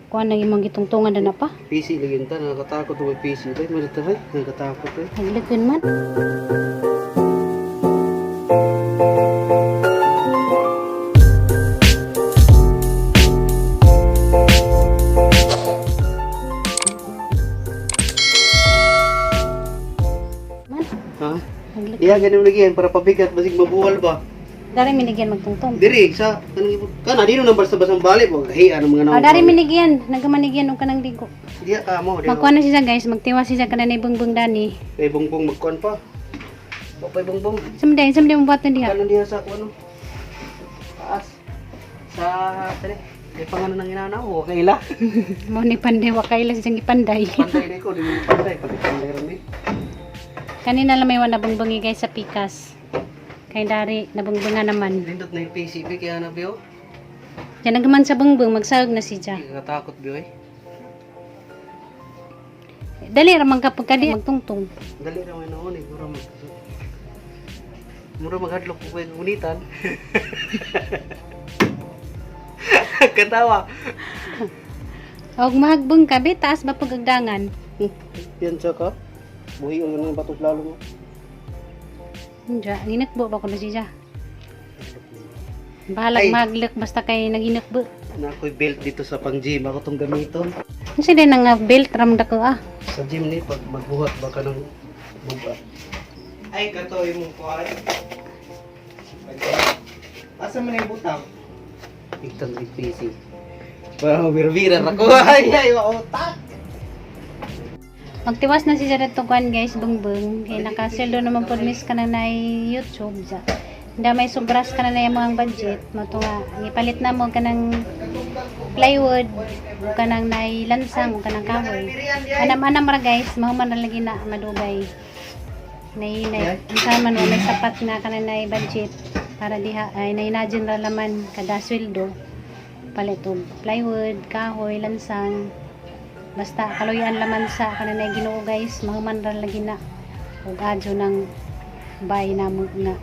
Kuan nang imong gitungtungan na pa. PC lagi ta, nakakatakot may PC ba? Malita ba? Nakakatakot eh. Naglakon man. Man, Ha? naglakon. Iya ganun lagi yan para pabigat basig mabuwal ba. Dari minigyan magtungtong. Diri sa kanang kana dino nang basta basang bali mo gahian ang mga Ah, dari minigyan, nagamanigyan og kanang ligo. Diya ka mo, diya. Magkuan na siya guys, magtiwas siya kanang bungbong dani. Kay bongbong magkuan pa. Papay bongbong. Samday, samday mo buhaton diha. Kanon diha sa kuan. Taas. Sa tani. Kay pangano nang inana mo kaila. Mo ni panday wa kay lang siyang ipanday. Panday na ko, di mo panday pag panday ron eh. Kanina lang may wa nabungbungi guys sa pikas. Kay dari nabungbunga naman. Lindot na yung PCB kaya na biyo. Diyan nagman sa bungbung magsaog na siya. Nakakatakot biyo eh. Dali ra man kapag kadi magtungtong. Dali ra may noon eh, mura maghadlok ko kay gunitan. Katawa. Og mahagbong ka be taas ba pagagdangan? Yan siya ka. Buhi ang ganun batos lalo mo. Diya, ginakbo ba ko na siya? Bahalag Ay. maglak basta kay naginakbo. Na ako'y belt dito sa pang gym. Ako tong gamiton. Ano sila nang belt ram dako ah. Sa gym ni pag magbuhat baka ng buga. Ay, kato imong kuan. Asa man yung butang? Igtang PC. Para mabira-bira ako. Ay, ay, mautak. Magtiwas na siya dito kuan guys, bungbung. Kay nakasweldo naman pod miss ka na na YouTube ja. Hindi may sobras ka na na yung mga budget. Mo to nga, ipalit na mo kanang plywood, o kanang nailansang, o kanang kahoy. Anam-anam ra guys, mahuman ra lagi na madugay. Nay unsa man wa may sapat na kanang nay budget para diha ay nainagin ra laman kada sweldo palit og plywood, kahoy, lansang. Basta kaluyan laman sa kananay Ginoo guys, mahuman ra lagi na ug adyo ng bay namo nga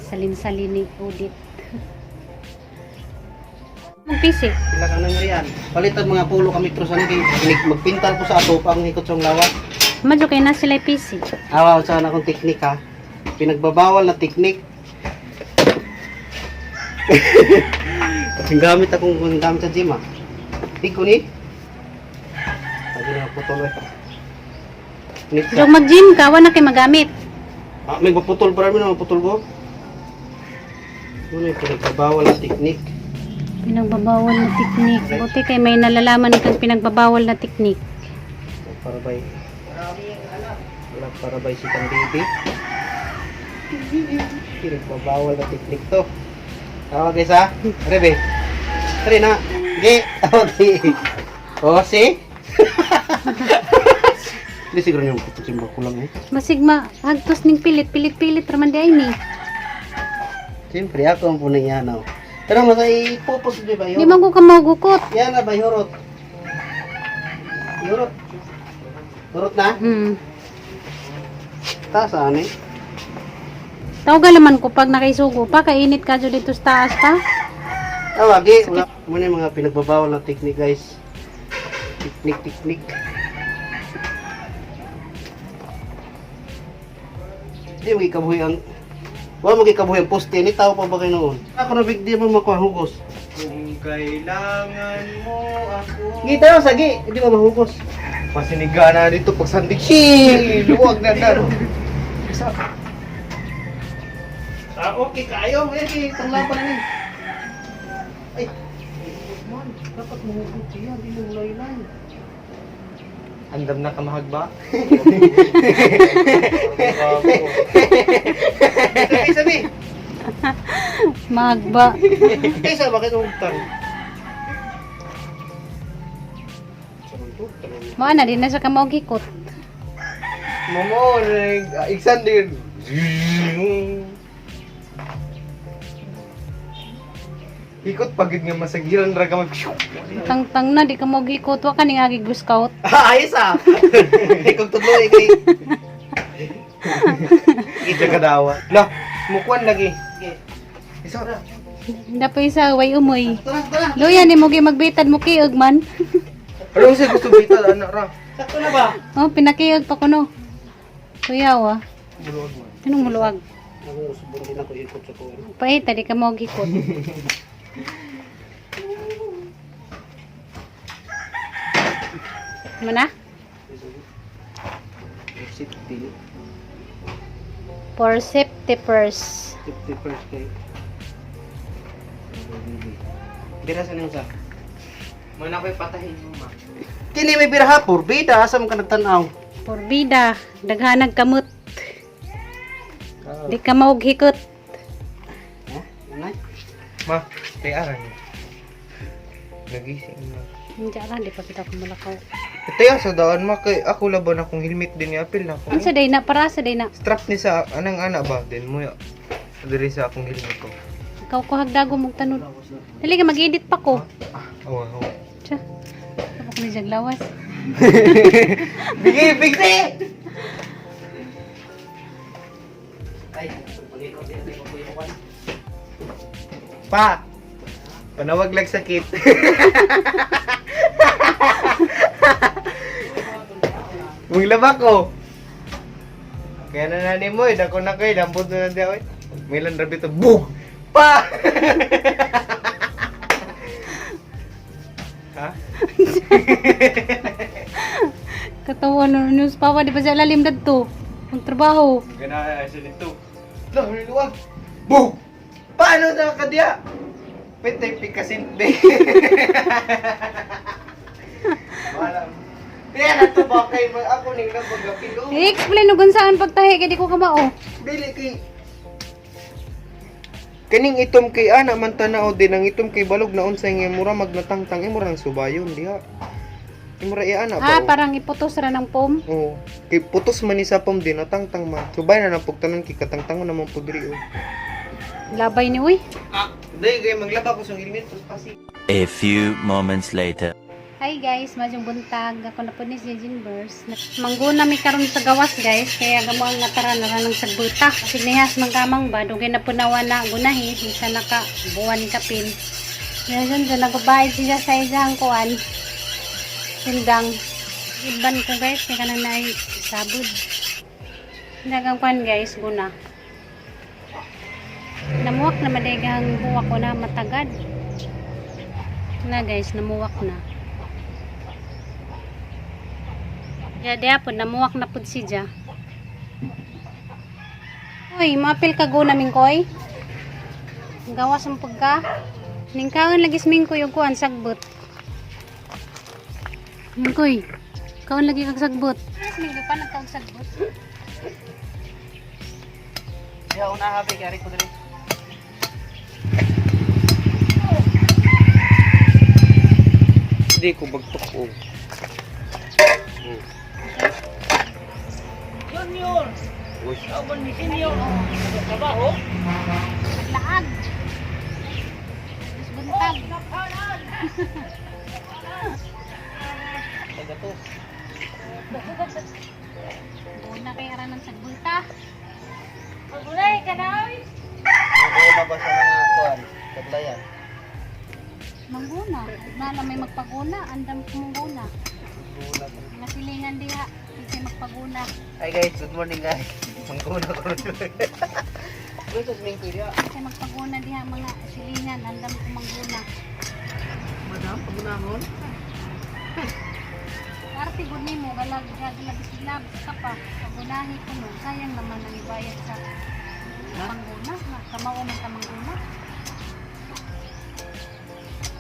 salin-salin ni audit. Magpisi. Pila ka nang riyan. Palitan mga pulo kami trusan kay magpintal ko sa ato pang ikot sa lawa. Madyo kay na sila PC. Awa sa na akong teknik ha. Pinagbabawal na teknik. Ang gamit akong ang gamit sa gym ha. Di ko ni. Sabi na putol eh. Nit So mag-gym ka, wa na kay magamit. Ah, may maputol pa rin maputol ko. Ano yung pinagbabawal na teknik? Pinagbabawal na teknik. Buti kay may nalalaman kang pinagbabawal na teknik. Para bay wala para bay si kang baby. Pinagbabawal na teknik to. Tawag guys ha. Rebe. Tara na. Ge. Okay. Oh, see? Hindi siguro niyo putol sa kulang eh. Masigma, hagtos ning pilit, pilit-pilit raman di ay ni. Siyempre ako ang punay yan oh. Pero mas ay pupos di ba Di yun? man ko ka magukot. Yan na ba yurot? Yurot. Yurot na? Ta saan eh? Tawag laman ko pag nakaisugo pa, kainit ka dyan dito sa taas pa. Tawagi, wala muna yung mga pinagbabawal na technique guys. Teknik, teknik. Hindi mo gikabuhi ang wala mo gikabuhi ang poste ni tao pa ba kayo noon? Ako na big deal mo makuha hugos. Kung kailangan mo ako. Gi tayo sagi, hindi mo mahugos. Pasiniga na dito pag sandig. Shee! Luwag na na. Isa. Ah, okay kayo. Eh, eh, tangla pa na ni. Ay. Man, dapat mahugot siya, hindi mo laylay. Andam na kamahagba. Sabi, sabi. Magba. Kaysa bakit hugtan? Mao na din na sa kamaog hikot. Momo, iksan din. Ikot pagid nga masagiran ra ka mag. Tangtang na di ka maog hikot wa ka ning agi scout. Ah, ayos ah. Ikaw tudlo eh kay. Ija kadawa. Lah, mukuan lagi. Isa ra. Dapat isa way umoy. Tara, tara. Luya ni mo gi magbitad mo kiog man. Ano sa gusto bita anak ra? Sakto na ba? Oh, pinakiyag pa kuno. Kuya wa. Muluwag man. Anong muluwag? Ako usbon din ako ikot sa kuwan. Pahita di ka mo gikot. Mana? Safety. For safety first. Safety first kay. Bira sa nang sa. Mana ko'y patahin mo ma. Kini may bira ha, purbida asa man ka nagtan-aw. Porbida, daghanag kamot. Di ka mo hikot. Ha? Anay? Ma, kay aran ni. Nagising na. Hindi lang, di pa kita kumulakaw. Ito sa daan ma kay ako laban akong helmet din ni apil na ako. Unsa day na para sa day na. Strap ni sa anang ana ba din mo ya. Diri sa akong helmet ko. Ikaw ko hagdago mong tanod. Dali ka mag-edit pa ko. Ah, awa awa. Tiya. Tapos ko ni Jaglawas. Bigi, bigi. Ay, pangikot din ako kuya kuwan. Pa. Panawag lag sakit. Maglaba ko. Kaya na nani mo, eh, dako na kayo, lambot na nandiyan. Eh. Milan rabi to, bug! Pa! Ha? Katawa no news pawa di pa siya lalim dadto. Ang trabaho. Gana siya dito. Lah, luwag! Bug! Paano na kadya? Pitay pikasinte. Wala. Kaya na to ba kay ako ning nagpagapilo. I-explain og saan pagtahi kay di ko kamao. Dili kay kaning itom kay ana man tanaw din ang itom kay balog na unsay nga mura magnatangtang imo rang subayon diha. Imo ra iya ana ba? Ah, parang iputos ra ng foam. Oo. Kay putos man ni sa pom din natangtang man. Subay na napugtanan kay katangtangon naman pud diri oh. Labay ni uy. Ah, dai kay maglaba ko sa helmet tos pasi. A few moments later. Hi guys, madyong buntag. Ako na po ni si Jinbers. Mangguna mi karon sa gawas guys, kaya gamo ang natara na ng sagbuta. Signihas man kamang ba, dugay na po nawa na gunahi, isa naka buwan kapin. Ngayon dyan, nagbabayad siya sa isang kuan. Sindang. Iban ko guys, kaya kanang naay sabod. Dagang kuan guys, guna. Namuwak na madagang buwak ko na matagad. Na guys, namuwak na. Ya, diya po, namuwak na po si Ja. Uy, maapil ka go namin koy. Gawas ang pagka. Ningkaon lagi mingkoy yung kuan sagbot. Mingkoy, kaon lagi kag sagbot. Mingkoy pa nagkaon sagbot. Siya una habi kay ko diri. Hindi ko bagtok oh. Junior, Uy. kauban ni senior. Trabaho. Naglaag. Mas buntag. Taga to. Guna kay aran ng sagbulta. Ako ba sa mga kuan? Tablayan. Mangguna. Na may magpaguna, andam kumungguna. Mga silingan diha, kasi magpaguna. Hi guys, good morning guys. Mangguna ko rin. Gusto sa mingkoy diha. Kasi magpaguna diha mga silingan, andam kumangguna. Madam, pagunahon. Arte gud nimo galag galag silab ka pa. Pagunahi ko no, sayang naman ang ibayad sa pangguna. Na, kamao man ka mangguna.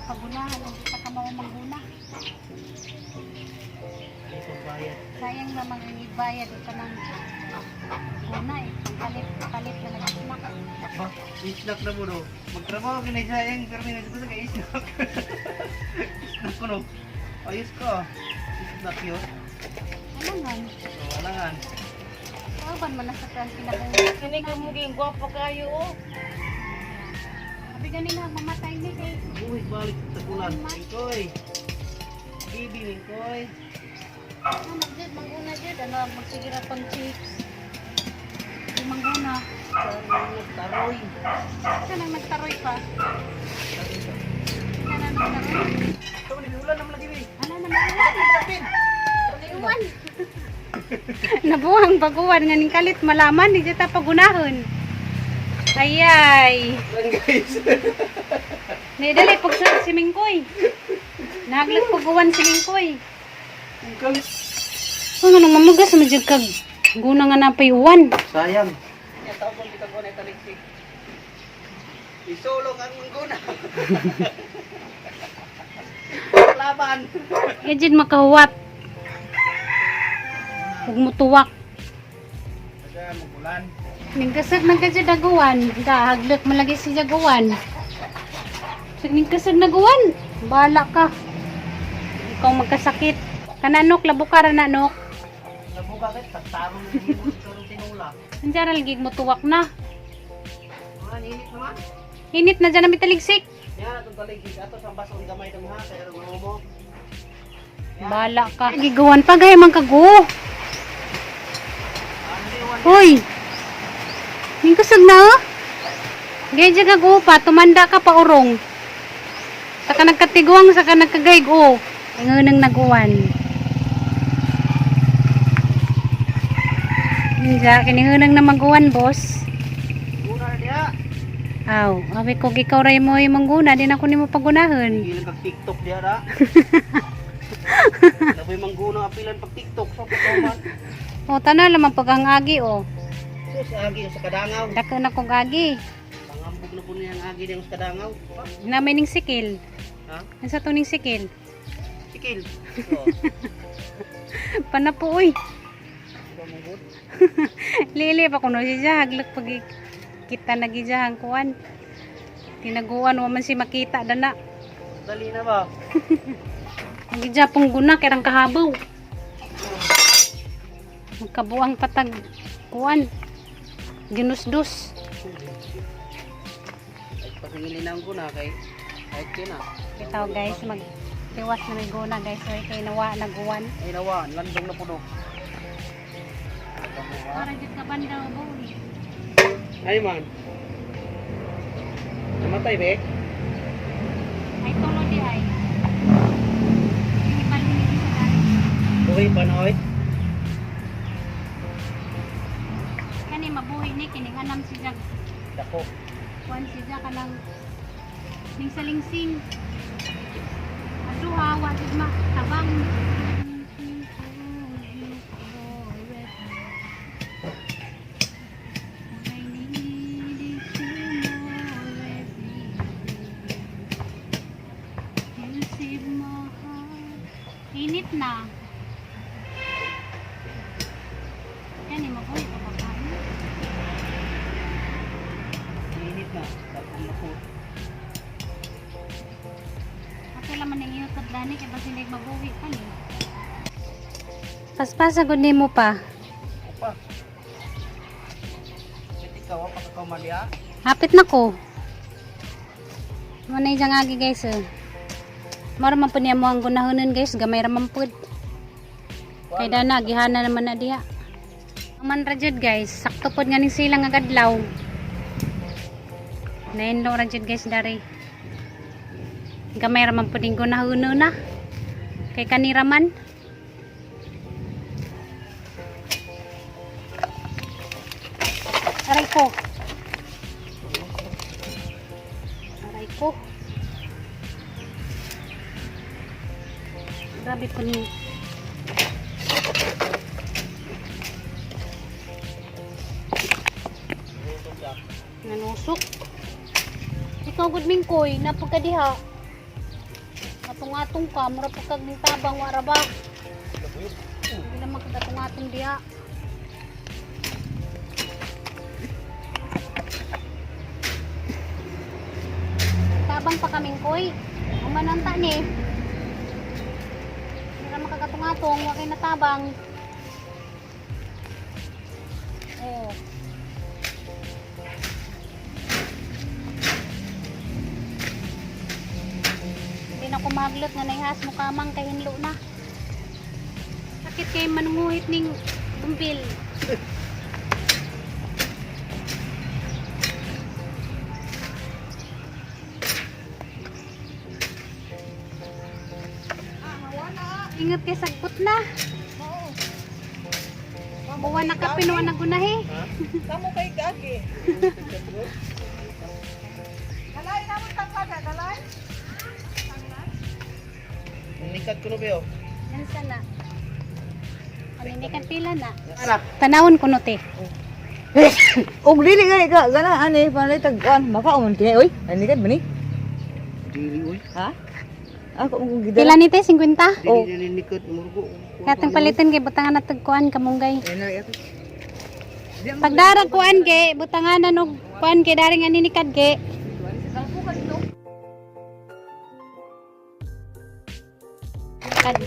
Pagunahan ang kita kamao mangguna. Ay, pagbayad. Sayang naman ang ibayad ito ng guna eh. Palit, palit na lagi snack. Ba, isnak na mo no. Magtrabaho ka na siya, eh. Pero may nasa ka isnak. Isnak ko no. Ayos ka. Isnak yun. Ano man? So, alangan. Kaban man na sa kan pinakuna. Kini ka mo ging gwapo kayo oh. Sabi ganina mamatay ni kay Buhit balik sa kulan. Mingkoy. Bibi, Mingkoy. Ano magjud mangguna jud ano magsigira pang chips. Di mangguna. Taroy. Sa nang nagtaroy pa. Sa nang nagtaroy. Ito, ulan naman lagi, eh. Ano naman ulan? Nabuhang baguan nga ning kalit malaman di ta pagunahon. Ayay. Lang guys. Ni dali pagsulod si Mingkoy. Naglag paguan si Mingkoy. Ano nang mamugas man jud kag guna nga napay uwan. Sayang. Isulong ang mangguna. Laban. Ejid makahuwat. Ug mutuwak. Kasi magulan. Ningkasag man ka dyan naguwan. Dahaglak malagi si jaguan. Sag ningkasag naguwan. Bala ka. Ikaw magkasakit. Kananok, labuka ra nanok. Nabuka kay tagtarong ng himo sa tinula. Andiyan ra lagi mutuwak na. Mga init naman. Init na dyan ang mitaligsik. Yan atong taligid ato sa bason gamay kami ha kay aron mo. Bala ka. Gigawan pa gaya man kago. Hoy. Ningkasag na oh. Gaya dyan kago pa. Tumanda ka pa urong. Saka nagkatiguang, saka nagkagayg oh. Ngunang naguwan. Ninja, kinihunang na maguwan, boss. Guna na diha. Aw, abi ko ikaw ray mo yung mangguna, di na ko nimo pagunahon. Sige lang kag TikTok diha ra. Laboy mangguna apilan pag TikTok sa pagkaman. O, tanan lamang pag ang agi, oh. Sus agi sa kadangaw. Dako na kong agi. Pangambog na po niya ang agi niyang sa kadangaw. Namay ning sikil. Ha? Ano sa tuning sikil? Sikil. Oh. Panapo, uy. Ikaw manggod. Lili pa kuno siya haglak pag kita nagijahan kuan. Tinaguan wa man si makita dana. Dali na ba? Nagija pong guna kay rang kahabaw. Magkabuang patag kuan. Ginusdos. Ay pasingilin na ang guna kay kahit yun na. Bitaw guys, mag tiwas na may guna guys, oy kay nawa naguan. Ay nawa, landong na puno. Para jud ka banda bo. Ay man. Namatay be? Ay tulo di ay. Ipalimit sa dali. Buhay pa na oy. Kani mabuhi ni kining anam si Jag. Dako. Kuan si Jag kanang ning salingsing. Aduha wa jud ma tabang. Init na. Yan eh, mabuhi pa pa kayo. Init na. Dako na po. Ate laman ang iyot at dani kay basin day mabuhi pa ni. Paspasa gud nimo pa. Opa. Kahit ikaw, pa ka diha. Hapit na ko. Mo na ijang agi guys eh. Maro man po niya mo ang gunahonon guys, gamay ra man pud. Kay dana gihana naman na diha. Man ra jud guys, sakto pod nga ning silang nga kadlaw. Nainlo ra jud guys dari. Gamay ra man pud ning gunahonon na. Kay kanira man. Aray ko. Aray ko. Grabe po ni. Nanusok. Ikaw gud mingkoy, napagkadiha. Atong-atong ka, mura pagkag tabang wara ba. Hindi naman kagatong-atong diha. Tabang pa kaming koy. Umananta ni. Hindi na makakatungatong, wa kay natabang. Oh. Hindi na kumaglot nga naihas mo kamang kay hinlo na. Sakit kay manunguhit ning bumbil. Ingat kay sagpot na. Buwan na kape, nuwan na gunahe. Kamo kay gagi. Kalay na mo tangka kalay. Nikat ko no ba? Nansa na. Paninikan pila na. Anak. Tanawon ko no te. Og dili gani ka gana ani panay tagkuan makaon kini oy. Ani ka ba ni? Dili oy. Ha? Ako mong Pila gidala. ni te 50? Dili dili nikat murgo. Katong palitan kay butangan na tagkuan kamunggay. Ano ako? Pagdarag kuan ge, butanganan og kuan ge daring ani ni ge.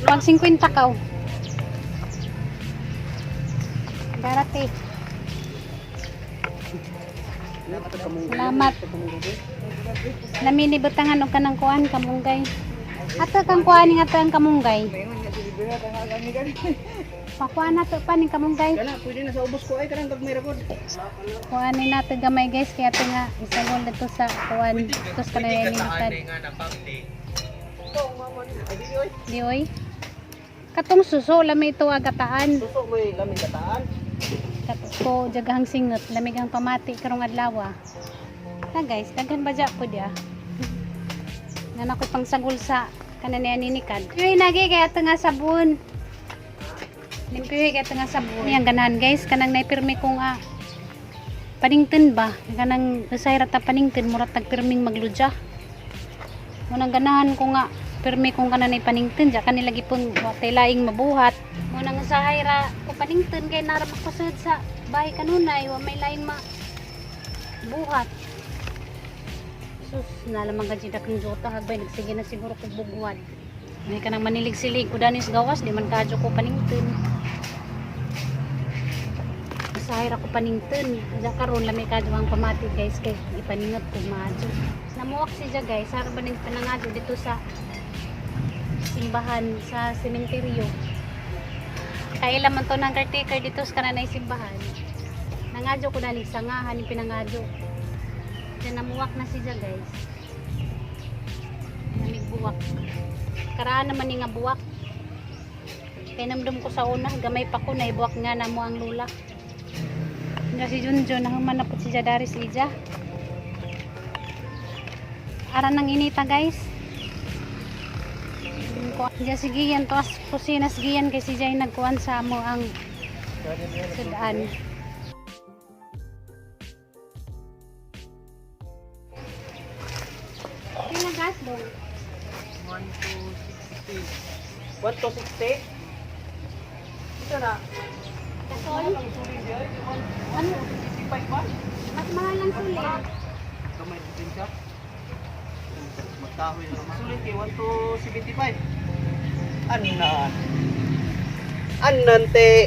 Pag 50 kaw. Darate. Salamat. Lami ni butangan og kanang kuan kamunggay. Ato kang kuan nga ato ang kamunggay. Pakuan na to pa ning kamunggay. Kana pwede na sa ubos ko ay kanang gagmay ra gud. Kuhanin natin gamay guys kaya ito nga isagol dito sa kuan tos kanay ni kad. Di oy. Katong suso lami ito agataan. Suso may lamig kataan. Kato jagahang singot lamig ang pamati karong adlaw. Na guys, daghan ba ja pud ya? Nga ko pang sagol sa kananian ni kad. Uy nagi kaya ito nga sabon. Limpyo kaya ito nga sabon. Yang ganahan guys kanang naipirmi ko nga paningten ba kanang usay ra ta paningten murag tagpirming magludya. Munang ganahan ko nga pirmi kong kananay paningten ja kanila gipon wa tay laing mabuhat. Munang usahay ra ko paningten kay nara makusod sa bahay kanunay wa may laing ma buhat. Sus, nalamang ka dyan kang jota hagbay nagsige na siguro ko bugwad. May kanang manilig-silig ko danis gawas di man kadyo ko paningten. Usahay ra ko paningten. Diya karon lami kadyo ang pamati guys kay ipaningot ko maadyo. Namuwak siya guys, sara ba ning panangadyo dito sa simbahan sa sementeryo. Kaila man to ng caretaker dito sa kananay simbahan. Nangadyo ko danig sangahan yung pinangadyo. Diyan namuwak na siya guys. Namig buwak. Karaan naman ni nga buwak. Kay namdum ko sa una, gamay pa ko naibuwak nga na mo ang lula. Nga si Junjun, nahuman na po si Jadaris Ija. Aran ng inita guys. Diya si Gian, tuas kusinas Gian kay si Jay nagkuan sa amo ang sudan. Pila gas dong? 1 to 60. Ito na. Gasol? Ano? 65 ba? Mas mahal ang sulit. Gamay din siya. Magkahoy na naman. Sulit kay 1 to 75. Anan. Anante.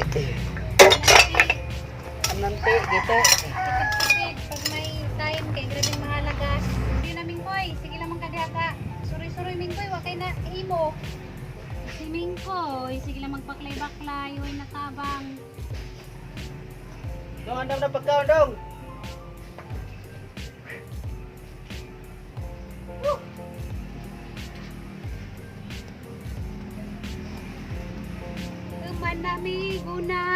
Anante dito. Tipid-tipid pag may time kay grabe mahal ang gas. Hindi na Mingkoy, sige lamang kadiha ka. Suroy-suroy Mingkoy, wa kay na imo. Si Mingkoy, sige lang magbaklay-baklay, way natabang. Dong, andam na pagkaon dong. Human nami guna.